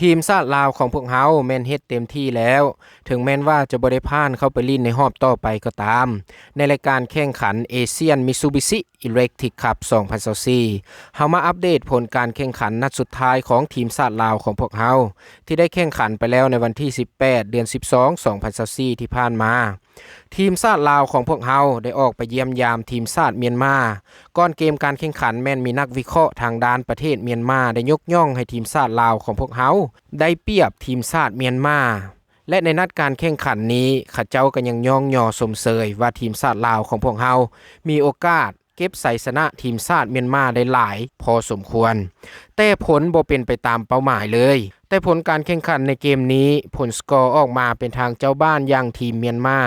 ທີມຊາດລາວຂອງພວກເຮົາແມ່ນເຮັດເຕັມທີ່ແລ້ວ, ເຖິງແມ່ນວ່າຈະບໍ່ໄດ້ຜ່ານເຂົ້າໄປຫຼິ້ນໃນຮອບຕໍ່ໄປກໍຕາມ, ໃນລາຍການແຂ່ງຂັນ Asian Mitsubishi Electric Cup ສອງພັນຊາວສີ່ ເຮົາມາອັບເດດຜົນການແຂ່ງຂັນນັດສຸດທ້າຍຂອງທີມຊາດລາວຂອງພວກເຮົາ ທີ່ໄດ້ແຂ່ງຂັນໄປແລ້ວໃນວັນທີສິບແປດ ເດືອນສິບສອງ ສອງພັນຊາວສີ່ ທີ່ຜ່ານມາ. ທີມຊາດລາວຂອງພວກເຮົາໄດ້ອອກໄປຢ້ຽມຢາມທີມຊາດມຽນມາ. ກ່ອນເກມການແຂ່ງຂັນແມ່ນມີນັກວິເຄາະທາງດ້ານປະເທດມຽນມາໄດ້ຍົກຍ້ອງໃຫ້ທີມຊາດລາວຂອງພວກເຮົາໄດ້ປຽບທີມຊາດມຽນມາ ແລະ ໃນນັດການແຂ່ງຂັນນີ້ ເຂົາເຈົ້າກໍຍັງຍ້ອງຍໍຊົມເຊີຍວ່າທີມຊາດລາວຂອງພວກເຮົາມີໂອກາດເກັບໄຊຊະນະທີມຊາດມຽນມາໄດ້ຫຼາຍພໍສົມຄວນ, ແຕ່ຜົນບໍ່ເປັນໄປຕາມເປົ້າໝາຍເລີຍ. ແຕ່ຜົນການແຂ່ງຂັນໃນເກມນີ້, ຜົນສະກໍອອກມາເປັນທາງເຈົ້າບ້ານຢ່າງທີມມຽນມາ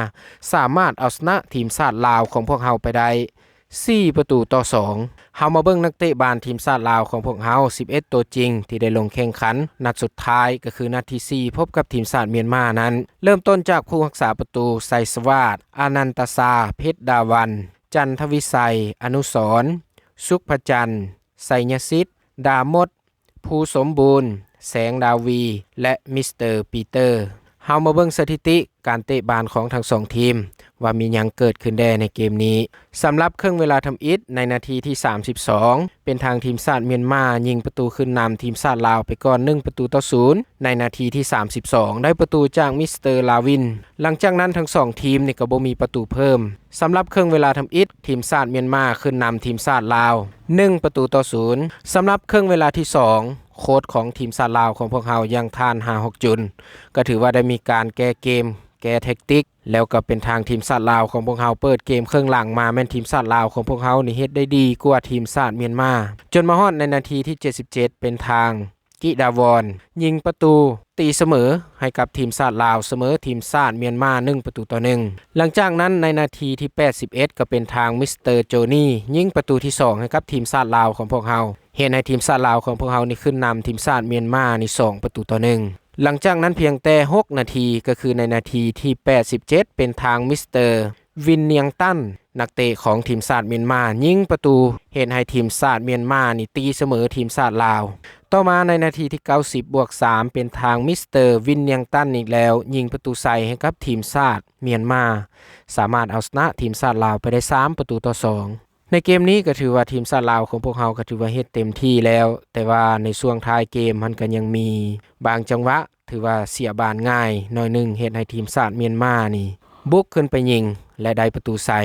ສາມາດເອົາຊະນະທີມຊາດລາວຂອງພວກເຮົາໄປໄດ້ ສີ່ປະຕູຕໍ່ສອງ. ເຮົາມາເບິ່ງນັກເຕະບານທີມຊາດລາວຂອງພວກເຮົາ ສິບເອັດ ຕົວຈິງ ທີ່ໄດ້ລົງແຂ່ງຂັນນັດສຸດທ້າຍ ກໍຄືນັດທີສີ່ ພົບກັບທີມຊາດມຽນມານັ້ນ. ເລີ່ມຕົ້ນຈາກຜູ້ຮັກສາປະຕູ ໄຊສະຫວາດ ອານັນຕະຊາ ເພັດດາວັນ, ຈັນທະວິໄຊ ອະນຸສອນ, ສຸກພະຈັນ ໄຊຍະສິດ, ດາມົດ ພູສົມບູນ, ແສງດາວີ ແລະ ມິສເຕີປີເຕີ. ເຮົາມາເບິ່ງສະຖິຕິການເຕະບານຂອງທັງສອງທີມ ວ່າມີຫຍັງເກີດຂຶ້ນແດ່ໃນເກມນີ້. ສຳລັບເຄິ່ງເວລາທຳອິດ ໃນນາທີທີສາມສິບສອງ ເປັນທາງທີມຊາດມຽນມາຍິງປະຕູຂຶ້ນນຳທີມຊາດລາວໄປກ່ອນ ໜຶ່ງປະຕູຕໍ່ສູນ ໃນນາທີທີສາມສິບສອງ ໄດ້ປະຕູຈາກມິສເຕີລາວິນ. ຫຼັງຈາກນັ້ນທັງສອງທີມນີ້ກໍບໍ່ມີປະຕູເພີ່ມ. ສຳລັບເຄິ່ງເວລາທຳອິດ ທີມຊາດມຽນມາຂຶ້ນນຳທີມຊາດລາວ ໜຶ່ງປະຕູຕໍ່ສູນ. ສຳລັບເຄິ່ງເວລາທີສອງ ໂຄດຂອງທີມຊາດລາວຂອງພວກເຮົາ ຢ່າງທ່ານ ຮາຮອກ ຈຸນ ກໍຖືວ່າໄດ້ມີການແກ້ເກມ, ແກ້ແທັກຕິກ ແລ້ວກໍເປັນທາງທີມຊາດລາວຂອງພວກເຮົາເປີດເກມເຄິ່ງຫຼັງມາ ແມ່ນທີມຊາດລາວຂອງພວກເຮົານີ້ເຮັດໄດ້ດີກວ່າທີມຊາດມຽນມາ. ຈົນມາຮອດໃນນາທີທີເຈັດສິບເຈັດ ເປັນທາງ ກິດາວອນ ຍິງປະຕູຕີສະເໝີໃຫ້ກັບທີມຊາດລາວ, ສະເໝີທີມຊາດມຽນມາ ໜຶ່ງປະຕູຕໍ່ໜຶ່ງ. ຫຼັງຈາກນັ້ນໃນນາທີທີແປດສິບເອັດ ກໍເປັນທາງມິສເຕີໂຈນີ ຍິງປະຕູທີສອງໃຫ້ກັບທີມຊາດລາວຂອງພວກເຮົາ, ເຮັດໃຫ້ທີມຊາດລາວຂອງພວກເຮົານີ້ຂຶ້ນນຳທີມຊາດມຽນມານີ້ ສອງປະຕູຕໍ່ໜຶ່ງ. ຫຼັງຈາກນັ້ນພຽງແຕ່ຫົກນາທີ ກໍຄືໃນນາທີທີແປດສິບເຈັດ ເປັນທາງມິສເຕີ ວິນນຽງຕັນ ນັກເຕະຂອງທີມຊາດມຽນມາ ຍິງປະຕູເຮັດໃຫ້ທີມຊາດມຽນມານີ້ຕີສະເໝີທີມຊາດລາວ. ຕໍ່ມາໃນນາທີທີເກົ້າສິບບວກສາມ ເປັນທາງມິສເຕີວິນນຽງຕັນອີກແລ້ວ ຍິງປະຕູໃສ່ໃຫ້ກັບທີມຊາດມຽນມາ ສາມາດເອົາຊະນະທີມຊາດລາວໄປໄດ້ສາມປະຕູຕໍ່ສອງ. ໃນເກມນີ້ກໍຖືວ່າທີມຊາດລາວຂອງພວກເຮົາກໍຖືວ່າເຮັດເຕັມທີ່ແລ້ວ, ແຕ່ວ່າໃນຊ່ວງທ້າຍເກມມັນກໍຍັງມີບາງຈັງຫວະ ຖືວ່າເສຍບານງ່າຍໜ້ອຍໜຶ່ງ ເຮັດໃຫ້ທີມຊາດມຽນມານີ້ບຸກຂຶ້ນໄປຍິງ ແລະ ໄດ້ປະຕູໃສ່.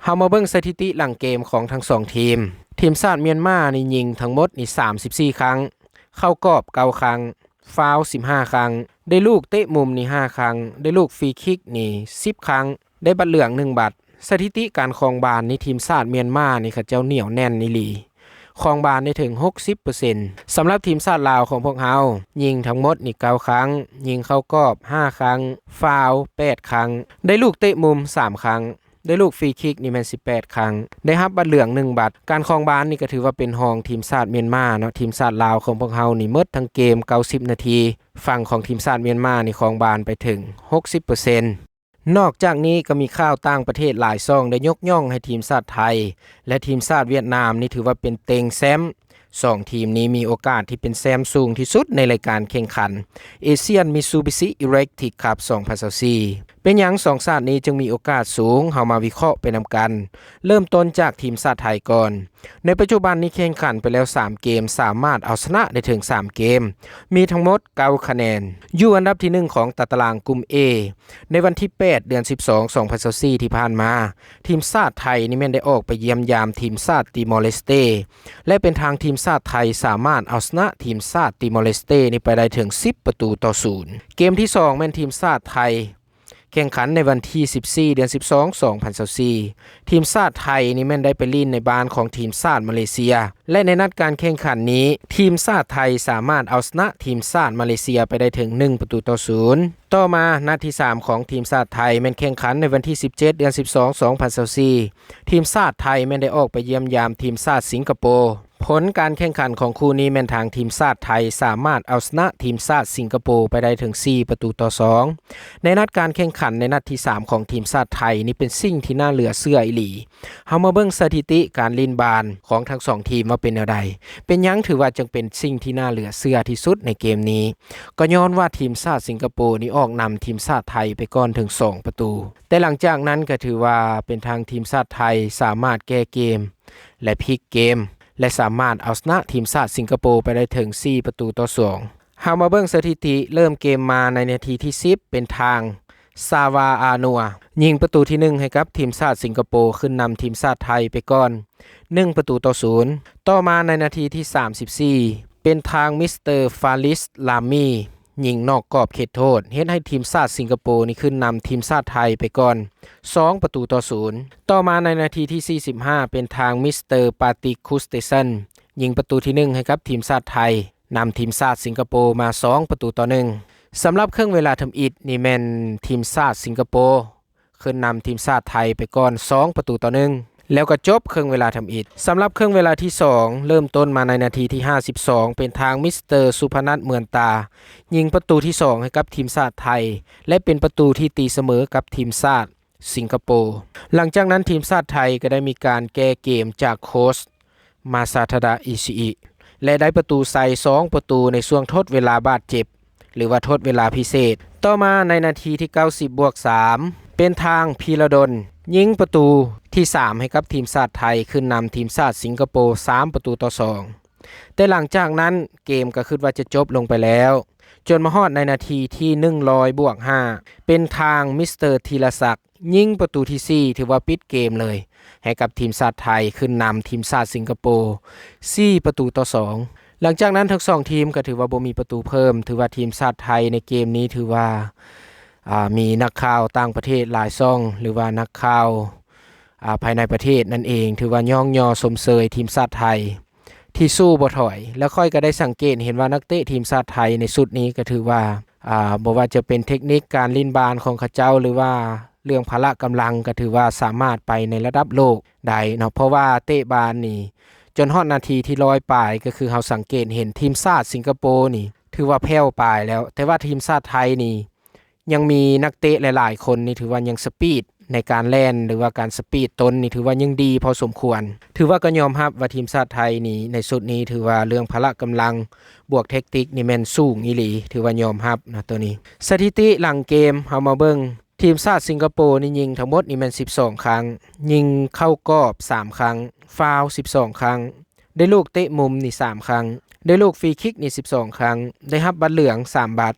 ເຮົາມາເບິ່ງສະຖິຕິຫຼັງເກມຂອງທັງສອງທີມ. ທີມຊາດມຽນມານີ້ຍິງທັງໝົດນີ້ສາມສິບສີ່ຄັ້ງ, ເຂົ້າກອບເກົ້າຄັ້ງ, ຟາວສິບຫ້າຄັ້ງ, ໄດ້ລູກເຕະມຸມນີ້ຫ້າຄັ້ງ, ໄດ້ລູກຟຣີຄິກນີ້ສິບຄັ້ງ, ໄດ້ບັດເຫຼືອງໜຶ່ງບັດ. ສະຖິຕິການຄອງບານໃນທີມຊາດມຽນມານີ້ ເຂົາເຈົ້າໜຽວແໜ້ນອີ່ຫຼີ, ຄອງບານໄດ້ເຖິງຫົກສິບເປີເຊັນ. ສຳລັບທີມຊາດລາວຂອງພວກເຮົາ ຍິງທັງໝົດນີ້ເກົ້າຄັ້ງ, ຍິງເຂົ້າກອບຫ້າຄັ້ງ, ຟາວແປດຄັ້ງ, ໄດ້ລູກເຕະມຸມສາມຄັ້ງ, ໄດ້ລູກຟຣີຄິກນີ້ແມ່ນສິບແປດຄັ້ງ, ໄດ້ຮັບບັດເຫຼືອງໜຶ່ງບັດ. ການຄອງບານນີ້ກໍຖືວ່າເປັນຮອງທີມຊາດມຽນມາເນາະ. ທີມຊາດລາວຂອງພວກເຮົານີ້ໝົດທັງເກມເກົ້າສິບນາທີ, ຝັ່ງຂອງທີມຊາດມຽນມານີ້ຄອງບານໄປເຖິງຫົກສິບເປີເຊັນ. ນອກຈາກນີ້ກໍມີຂ່າວຕ່າງປະເທດຫຼາຍຊ່ອງໄດ້ຍົກຍ້ອງໃຫ້ທີມຊາດໄທ ແລະ ທີມຊາດຫວຽດນາມນີ້ຖືວ່າເປັນເຕັງແຊ້ມ. ສອງທີມນີ້ມີໂອກາດທີ່ເປັນແຊ້ມສູງທີ່ສຸດໃນລາຍການແຂ່ງຂັນ Asian Mitsubishi Electric Cup ສອງພັນຊາວສີ່. ເປັນຫຍັງສອງຊາດນີ້ຈຶ່ງມີໂອກາດສູງ? ເຮົາມາວິເຄາະໄປນຳກັນ. ເລີ່ມຕົ້ນຈາກທີມຊາດໄທກ່ອນ. ໃນປັດຈຸບັນນີ້ແຂ່ງຂັນໄປແລ້ວສາມເກມ, ສາມາດເອົາຊະນະໄດ້ເຖິງສາມເກມ, ມີທັງໝົດເກົ້າຄະແນນ, ຢູ່ອັນດັບທີໜຶ່ງຂອງຕາຕະລາງກຸ່ມ A. ໃນວັນທີແປດ ເດືອນສິບສອງ ສອງພັນຊາວສີ່ ທີ່ຜ່ານມາ, ທີມຊາດໄທນີ້ແມ່ນໄດ້ອອກໄປຢ້ຽມຢາມທີມຊາດຕີມໍເລສເຕ ແລະ ເປັນທາງທີມຊາດໄທສາມາດເອົາຊະນະທີມຊາດຕີມໍເລສເຕນີ້ໄປໄດ້ເຖິງສິບປະຕູຕໍ່ສູນ. ເກມທີສອງແມ່ນທີມຊາດໄທ ແຂ່ງຂັນໃນວັນທີສິບສີ່ ເດືອນສິບສອງ ສອງພັນຊາວສີ່. ທີມຊາດໄທນີ້ແມ່ນໄດ້ໄປຫຼິ້ນໃນບ້ານຂອງທີມຊາດມາເລເຊຍ ແລະ ໃນນັດການແຂ່ງຂັນນີ້ ທີມຊາດໄທສາມາດເອົາຊະນະທີມຊາດມາເລເຊຍໄປໄດ້ເຖິງໜຶ່ງປະຕູຕໍ່ສູນ. ຕໍ່ມາ ນັດທີສາມຂອງທີມຊາດໄທແມ່ນແຂ່ງຂັນໃນວັນທີສິບເຈັດ ເດືອນສິບສອງ ສອງພັນຊາວສີ່. ທີມຊາດໄທແມ່ນໄດ້ອອກໄປຢ້ຽມຢາມທີມຊາດສິງກະໂປ. ໄພ ຜົນການແຂ່ງຂັນຂອງຄູ່ນີ້ແມ່ນທາງທີມຊາດໄທສາມາດເອົາຊະນະທີມຊາດສິງກະໂປໄປໄດ້ເຖິງສີ່ປະຕູຕໍ່ສອງ. ໃນນັດການແຂ່ງຂັນໃນນັດທີສາມຂອງທີມຊາດໄທນີ້ເປັນສິ່ງທີ່ໜ້າເຫຼືອເຊື່ອອີ່ຫຼີ. ເຮົາມາເບິ່ງສະຖິຕິການຫຼິ້ນບານຂອງທັງສອງທີມວ່າເປັນແນວໃດ. ເປັນຫຍັງຖືວ່າຈຶ່ງເປັນສິ່ງທີ່ໜ້າເຫຼືອເຊື່ອທີ່ສຸດໃນເກມນີ້? ກໍຍ້ອນວ່າທີມຊາດສິງກະໂປນີ້ອອກນຳທີມຊາດໄທໄປກ່ອນເຖິງສອງປະຕູ, ແຕ່ຫຼັງຈາກນັ້ນກໍຖືວ່າເປັນທາງທີມຊາດໄທສາມາດແກ້ເກມ ແລະ ພລິກເກມ ແລະ ສາມາດເອົາຊະນະທີມຊາດສິງກະໂປໄປໄດ້ເຖິງສີ່ປະຕູຕໍ່ສອງ. ເຮົາມາເບິ່ງສະຖິຕິເລີ່ມເກມມາໃນນາທີທີສິບ ເປັນທາງ ຊາວາ ອານົວ ຍິງປະຕູທີໜຶ່ງໃຫ້ກັບທີມຊາດສິງກະໂປ ຂຶ້ນນຳທີມຊາດໄທໄປກ່ອນໜຶ່ງປະຕູຕໍ່ສູນ. ຕໍ່ມາໃນນາທີທີສາມສິບສີ່ ເປັນທາງ ມິສເຕີ ຟາຣິສ ລາມີ ຍິງນອກກອບເຂດໂທດ ເຮັດໃຫ້ທີມຊາດສິງກະໂປນີ້ຂຶ້ນນຳທີມຊາດໄທໄປກ່ອນສອງປະຕູຕໍ່ສູນ. ຕໍ່ມາໃນນາທີທີສີ່ສິບຫ້າ ເປັນທາງ ມິສເຕີ ປາຕິກ ຄູສເຕຊັນ ຍິງປະຕູທີໜຶ່ງໃຫ້ກັບທີມຊາດໄທ ນຳທີມຊາດສິງກະໂປມາສອງປະຕູຕໍ່ໜຶ່ງ. ສຳລັບເຄິ່ງເວລາທຳອິດນີ້ແມ່ນທີມຊາດສິງກະໂປ ຂຶ້ນນຳທີມຊາດໄທໄປກ່ອນສອງປະຕູຕໍ່ໜຶ່ງ ແລ້ວກໍຈົບເຄິ່ງເວລາທຳອິດ. ສຳລັບເຄິ່ງເວລາທີສອງ ເລີ່ມຕົ້ນມາໃນນາທີທີຫ້າສິບສອງ ເປັນທາງ ມິສເຕີ ສຸພະນັດ ເໝືອນຕາ ຍິງປະຕູທີສອງໃຫ້ກັບທີມຊາດໄທ ແລະ ເປັນປະຕູທີ່ຕີສະເໝີກັບທີມຊາດສິງກະໂປ. ຫຼັງຈາກນັ້ນທີມຊາດໄທກໍໄດ້ມີການແກ້ເກມຈາກໂຄຊ ມາຊາທະດາ ອິຊິອິ ແລະ ໄດ້ປະຕູໃສ່ສອງປະຕູໃນຊ່ວງທົດເວລາບາດເຈັບ ຫຼືວ່າທົດເວລາພິເສດ. ຕໍ່ມາໃນນາທີທີເກົ້າສິບບວກສາມ ເປັນທາງ ພີລະດົນ ຍິງປະຕູທີສາມໃຫ້ກັບທີມຊາດໄທ ຂຶ້ນນຳທີມຊາດສິງກະໂປສາມປະຕູຕໍ່ສອງ. ແຕ່ຫຼັງຈາກນັ້ນເກມກໍຄິດວ່າຈະຈົບລົງໄປແລ້ວ ຈົນມາຮອດໃນນາທີທີໜຶ່ງຮ້ອຍບວກຫ້າ ເປັນທາງ ມິສເຕີ ທີລະສັກ ຍິງປະຕູທີສີ່ ຖືວ່າປິດເກມເລີຍ ໃຫ້ກັບທີມຊາດໄທ ຂຶ້ນນຳທີມຊາດສິງກະໂປສີ່ປະຕູຕໍ່ສອງ. ຫຼັງຈາກນັ້ນທັງສອງທີມກໍຖືວ່າບໍ່ມີປະຕູເພີ່ມ. ຖືວ່າທີມຊາດໄທໃນເກມນີ້ຖືວ່າ ອ່າ ມີນັກຂ່າວຕ່າງປະເທດຫຼາຍຊ່ອງ ຫຼືວ່ານັກຂ່າວ ອ່າ ພາຍໃນປະເທດນັ້ນເອງ ຖືວ່າຍ້ອງຍໍຊົມເຊີຍທີມຊາດໄທ ທີ່ສູ້ບໍ່ຖອຍ ແລະ ຂ້ອຍກໍໄດ້ສັງເກດເຫັນວ່ານັກເຕະທີມຊາດໄທໃນຊຸດນີ້ກໍຖືວ່າ ອ່າ ບໍ່ວ່າຈະເປັນເທັກນິກການຫຼິ້ນບານຂອງເຂົາເຈົ້າ ຫຼືວ່າເລື່ອງພະລະກຳລັງ ກໍຖືວ່າສາມາດໄປໃນລະດັບໂລກໄດ້ເນາະ ເພາະວ່າເຕະບານນີ້ ຈົນຮອດນາທີທີຮ້ອຍປາຍ ກໍຄືເຮົາສັງເກດເຫັນທີມຊາດສິງກະໂປນີ້ ຖືວ່າແຜ່ວປາຍແລ້ວ ແຕ່ວ່າທີມຊາດໄທນີ້ ຍັງມີນັກເຕະຫຼາຍໆຄົນນີ້ ຖືວ່າຍັງສະປີດໃນການແລ່ນ ຫຼືວ່າການສະປີດຕົນນີ້ ຖືວ່າຍັງດີພໍສົມຄວນ. ຖືວ່າກໍຍອມຮັບວ່າທີມຊາດໄທນີ້ ໃນຊຸດນີ້ ຖືວ່າເລື່ອງພະລະກຳລັງບວກແທັກຕິກນີ້ແມ່ນສູງອີ່ຫຼີ ຖືວ່າຍອມຮັບນະໂຕນີ້. ສະຖິຕິຫຼັງເກມ ເຮົາມາເບິ່ງ ທີມຊາດສິງກະໂປນີ້ຍິງທັງໝົດນີ້ແມ່ນສິບສອງຄັ້ງ, ຍິງເຂົ້າກອບສາມຄັ້ງ, ຟາວສິບສອງຄັ້ງ, ໄດ້ລູກເຕະມຸມນີ້ສາມຄັ້ງ, ໄດ້ລູກຟຣີຄິກນີ້ສິບສອງຄັ້ງ, ໄດ້ຮັບບັດເຫຼືອງສາມບັດ.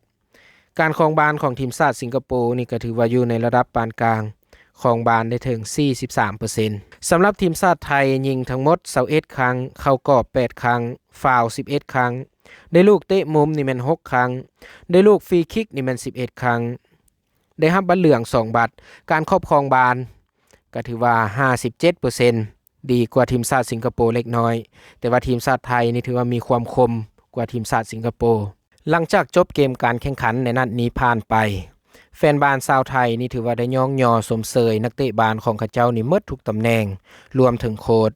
ການຄອງບານຂອງທີມຊາດສິງກະໂປນີ້ກໍຖືວ່າຢູ່ໃນລະດັບປານກາງ, ຄອງບານໄດ້ເຖິງສີ່ສິບສາມເປີເຊັນ. ສຳລັບທີມຊາດໄທຍິງທັງໝົດຊາວເອັດຄັ້ງ, ເຂົ້າກອບແປດຄັ້ງ, ຟາວສິບເອັດຄັ້ງ, ໄດ້ລູກເຕະມຸມນີ້ແມ່ນຫົກຄັ້ງ, ໄດ້ລູກຟຣີຄິກນີ້ແມ່ນສິບເອັດຄັ້ງ, ໄດ້ຮັບບັດເຫຼືອງສອງບັດ. ການຄອບຄອງບານກໍຖືວ່າຫ້າສິບເຈັດເປີເຊັນ ດີກວ່າທີມຊາດສິງກະໂປເລັກນ້ອຍ, ແຕ່ວ່າທີມຊາດໄທນີ້ຖືວ່າມີຄວາມຄົມກວ່າທີມຊາດສິງກະໂປ. ຫຼັງຈາກຈົບເກມການແຂ່ງຂັນໃນນັດນີ້ຜ່ານໄປ, ແຟນບານຊາວໄທນີ້ຖືວ່າໄດ້ຍ້ອງຍໍຊົມເຊີຍນັກເຕະບານຂອງເຂົາເຈົ້ານີ້ໝົດທຸກຕຳແໜ່ງ, ລວມເຖິງໂຄດ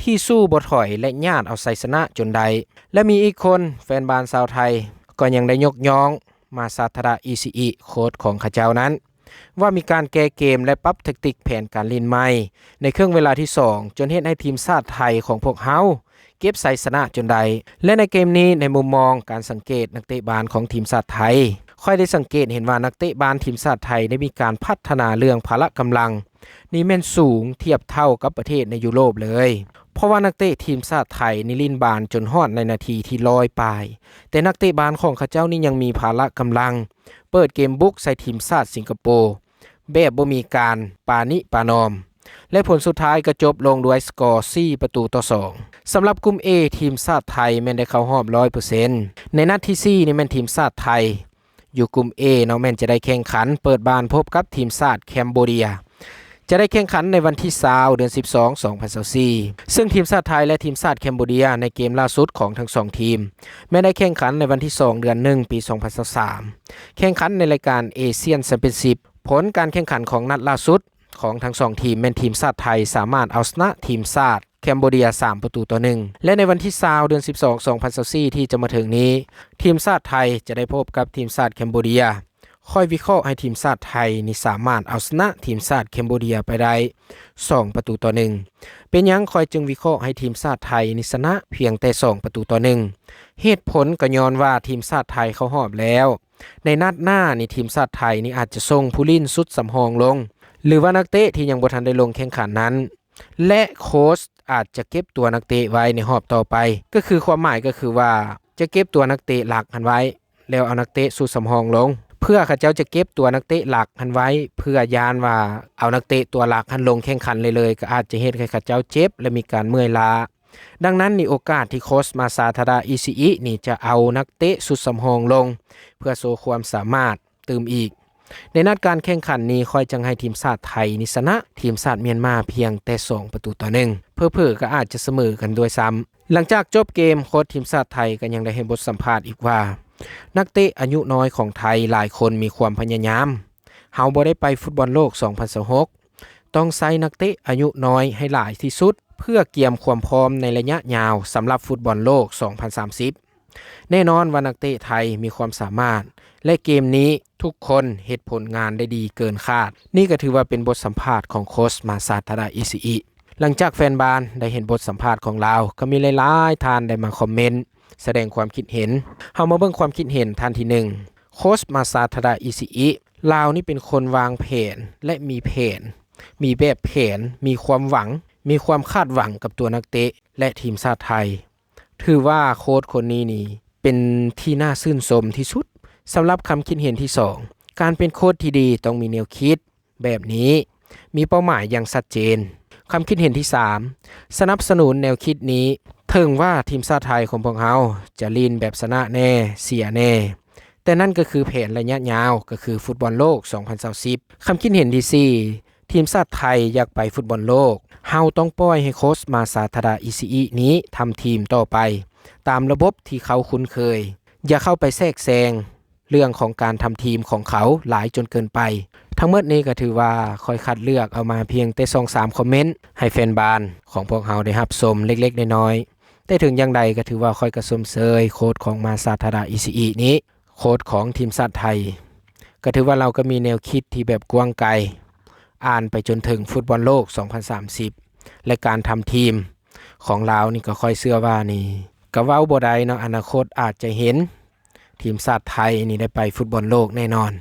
ທີ່ສູ້ບໍ່ຖອຍ ແລະ ຍາດເອົາໄຊຊະນະຈົນໄດ້. ແລະ ມີອີກຄົນ, ແຟນບານຊາວໄທກໍຍັງໄດ້ຍົກຍ້ອງ ມາຊາທະດາ ອິຊິອິ ໂຄດຂອງເຂົາເຈົ້ານັ້ນ ວ່າມີການແກ້ເກມ ແລະ ປັບແທັກຕິກແຜນການຫຼິ້ນໃໝ່ໃນເຄິ່ງເວລາທີສອງ ຈົນເຮັດໃຫ້ທີມຊາດໄທຂອງພວກເຮົາເກັບໄຊຊະນະຈົນໄດ້. ແລະ ໃນເກມນີ້, ໃນມຸມມອງການສັງເກດນັກເຕະບານຂອງທີມຊາດໄທ, ຂ້ອຍໄດ້ສັງເກດເຫັນວ່ານັກເຕະບານທີມຊາດໄທໄດ້ມີການພັດທະນາເລື່ອງພະລະກຳລັງ ນີ້ແມ່ນສູງທຽບເທົ່າກັບປະເທດໃນຢູໂຣບເລີຍ. ເພາະວ່ານັກເຕະທີມຊາດໄທນີ້ຫຼິ້ນບານຈົນຮອດໃນນາທີທີຮ້ອຍປາຍ, ແຕ່ນັກເຕະບານຂອງເຂົາເຈົ້ານີ້ຍັງມີພະລະກຳລັງ ເປີດເກມບຸກໃສ່ທີມຊາດສິງກະໂປ ແບບບໍ່ມີການປານິປະນອມ ແລະ ຜົນສຸດທ້າຍກໍຈົບລົງດ້ວຍສະກໍສີ່ປະຕູຕໍ່ສອງ. ສຳລັບກຸ່ມ A ທີມຊາດໄທແມ່ນໄດ້ເຂົ້າຮອບຮ້ອຍເປີເຊັນ. ໃນນັດທີສີ່ນີ້ແມ່ນທີມຊາດໄທ ຢູ່ກຸ່ມ A ເນາະ ແມ່ນຈະໄດ້ແຂ່ງຂັນເປີດບ້ານພົບກັບທີມຊາດແຄມໂບເດຍ, ຈະໄດ້ແຂ່ງຂັນໃນວັນທີຊາວ ເດືອນສິບສອງ ສອງພັນຊາວສີ່ ຊຶ່ງທີມຊາດໄທ ແລະ ທີມຊາດແຄມໂບເດຍໃນເກມລ່າສຸດຂອງທັງສອງທີມ ແມ່ນໄດ້ແຂ່ງຂັນໃນວັນທີສອງ ເດືອນໜຶ່ງ ປີສອງພັນຊາວສາມ ແຂ່ງຂັນໃນລາຍການ Asian Championship. ຜົນການແຂ່ງຂັນຂອງນັດລ່າສຸດ ຂອງທັງສອງທີມແມ່ນທີມຊາດໄທສາມາດເອົາຊະນະທີມຊາດແຄມໂບເດຍສາມປະຕູຕໍ່ໜຶ່ງ ແລະ ໃນວັນທີຊາວ ເດືອນສິບສອງ ສອງພັນຊາວສີ່ ທີ່ຈະມາເຖິງນີ້ ທີມຊາດໄທຈະໄດ້ພົບກັບທີມຊາດແຄມໂບເດຍ. ຂ້ອຍວິເຄາະໃຫ້ທີມຊາດໄທນີ້ສາມາດເອົາຊະນະທີມຊາດແຄມໂບເດຍໄປໄດ້ສອງປະຕູຕໍ່ໜຶ່ງ. ເປັນຫຍັງຂ້ອຍຈຶ່ງວິເຄາະໃຫ້ທີມຊາດໄທນີ້ຊະນະພຽງແຕ່ສອງປະຕູຕໍ່ໜຶ່ງ? ເຫດຜົນກໍຍ້ອນວ່າທີມຊາດໄທເຂົ້າຮອບແລ້ວ. ໃນນັດໜ້ານີ້ທີມຊາດໄທນີ້ອາດຈະສົ່ງຜູ້ຫຼິ້ນຊຸດສຳຮອງລົງ ຫຼືວ່ານັກເຕະທີ່ຍັງບໍ່ທັນໄດ້ລົງແຂ່ງຂັນນັ້ນ ແລະ ໂຄຊອາດຈະເກັບຕົວນັກເຕະໄວ້ໃນຮອບຕໍ່ໄປ. ກໍຄືຄວາມໝາຍກໍຄືວ່າຈະເກັບຕົວນັກເຕະຫຼັກຫັ້ນໄວ້ ແລ້ວເອົານັກເຕະຊຸດສຳຮອງລົງ ເພື່ອເຂົາເຈົ້າຈະເກັບຕົວນັກເຕະຫຼັກຫັ້ນໄວ້ ເພື່ອຢ້ານວ່າເອົານັກເຕະຕົວຫຼັກຫັ້ນລົງແຂ່ງຂັນເລີຍໆ ກໍອາດຈະເຮັດໃຫ້ເຂົາເຈົ້າເຈັບ ແລະ ມີການເມື່ອຍລ້າ. ດັ່ງນັ້ນນີ້ໂອກາດທີ່ໂຄຊມາຊາທາດາ ອິຊິອິ ນີ້ຈະເອົານັກເຕະຊຸດສຳຮອງລົງ ເພື່ອໂຊຄວາມສາມາດຕື່ມອີກ. ໃນນັດການແຂ່ງຂັນນີ້ ຂ້ອຍຈຶ່ງໃຫ້ທີມຊາດໄທນີ້ຊະນະທີມຊາດມຽນມາພຽງແຕ່ສອງປະຕູຕໍ່ໜຶ່ງ ເຜີໆກໍອາດຈະສະເໝີກັນດ້ວຍຊ້ຳ. ຫຼັງຈາກຈົບເກມ ໂຄຊທີມຊາດໄທກໍຍັງໄດ້ໃຫ້ບົດສຳພາດອີກວ່າ ນັກເຕະອາຍຸນ້ອຍຂອງໄທຫຼາຍຄົນມີຄວາມພະຍາຍາມ. ເຮົາບໍ່ໄດ້ໄປຟຸດບອນໂລກສອງພັນຊາວຫົກ ຕ້ອງໃຊ້ນັກເຕະອາຍຸນ້ອຍໃຫ້ຫຼາຍທີ່ສຸດ ເພື່ອກຽມຄວາມພ້ອມໃນໄລຍະຍາວສຳລັບຟຸດບອນໂລກສອງພັນສາມສິບ. ແນ່ນອນວ່ານັກເຕະໄທມີຄວາມສາມາດ ແລະ ເກມນີ້ທຸກຄົນເຮັດຜົນງານໄດ້ດີເກີນຄາດ. ນີ້ກໍຖືວ່າເປັນບົດສຳພາດຂອງໂຄຊມາຊາທາດາ ອິຊິອິ. ຫຼັງຈາກແຟນບານໄດ້ເຫັນບົດສຳພາດຂອງລາວ ກໍມີຫຼາຍໆທ່ານໄດ້ມາຄອມເມັນ ສະແດງຄວາມຄິດເຫັນ. ເຮົາມາເບິ່ງຄວາມຄິດເຫັນທ່ານທີໜຶ່ງ ໂຄຊມາຊາທາດາ ອິຊິອິ ລາວນີ້ເປັນຄົນວາງແຜນ ແລະ ມີແຜນ ມີແບບແຜນ ມີຄວາມຫວັງ ມີຄວາມຄາດຫວັງກັບຕົວນັກເຕະ ແລະ ທີມຊາດໄທ. ຖືວ່າໂຄຊຄົນນີ້ນີ້ເປັນທີ່ໜ້າຊື່ນຊົມທີ່ສຸດ. ສຳລັບຄຳຄິດເຫັນທີສອງ ການເປັນໂຄຊທີ່ດີຕ້ອງມີແນວຄິດ ແບບນີ້ມີເປົ້າໝາຍຢ່າງຊັດເຈນ. ຄຳຄິດເຫັນທີສາມ ສະໜັບສະໜູນແນວຄິດນີ້. ເຖິງວ່າທີມຊາດໄທຂອງພວກເຮົາຈະຫຼິ້ນແບບຊະນະແດ່ ເສຍແດ່ ແຕ່ນັ້ນກໍຄືແຜນໄລຍະຍາວ ກໍຄືຟຸດບອນໂລກສອງພັນຊາວສິບ. ຄຳຄິດເຫັນທີສີ່ ທີມຊາດໄທຢາກໄປຟຸດບອນໂລກ ເຮົາຕ້ອງປ່ອຍໃຫ້ໂຄຊມາຊາທາດາ ອິຊິອິ ນີ້ທຳທີມຕໍ່ໄປ ຕາມລະບົບທີ່ເຂົາຄຸ້ນເຄີຍ. ຢ່າເຂົ້າໄປແຊກແຊງ ເລື່ອງຂອງການທຳທີມຂອງເຂົາຫຼາຍຈົນເກີນໄປ. ທັງໝົດນີ້ກໍຖືວ່າຂ້ອຍຄັດເລືອກເອົາມາພຽງແຕ່ສອງສາມຄອມເມັນ ໃຫ້ແຟນບານຂອງພວກເຮົາໄດ້ຮັບຊົມເລັກໆນ້ອຍໆ. ແຕ່ເຖິງຢ່າງໃດກໍຖືວ່າຂ້ອຍກໍຊົມເຊີຍໂຄດຂອງມາຊາທາດາ ອິຊິອິ ນີ້ ໂຄດຂອງທີມຊາດໄທ ກໍຖືວ່າລາວກໍມີແນວຄິດທີ່ແບບກວ້າງໄກ ອ່ານໄປຈົນເຖິງຟຸດບອນໂລກສອງພັນສາມສິບ ແລະ ການທຳທີມຂອງລາວນີ້ກໍຂ້ອຍເຊື່ອວ່ານີ້ ກໍເວົ້າບໍ່ໄດ້ເນາະ ອະນາຄົດອາດຈະເຫັນ ທີມຊາດໄທນີ້ໄດ້ໄປຟຸດບອນໂລກແນ່ນອນ.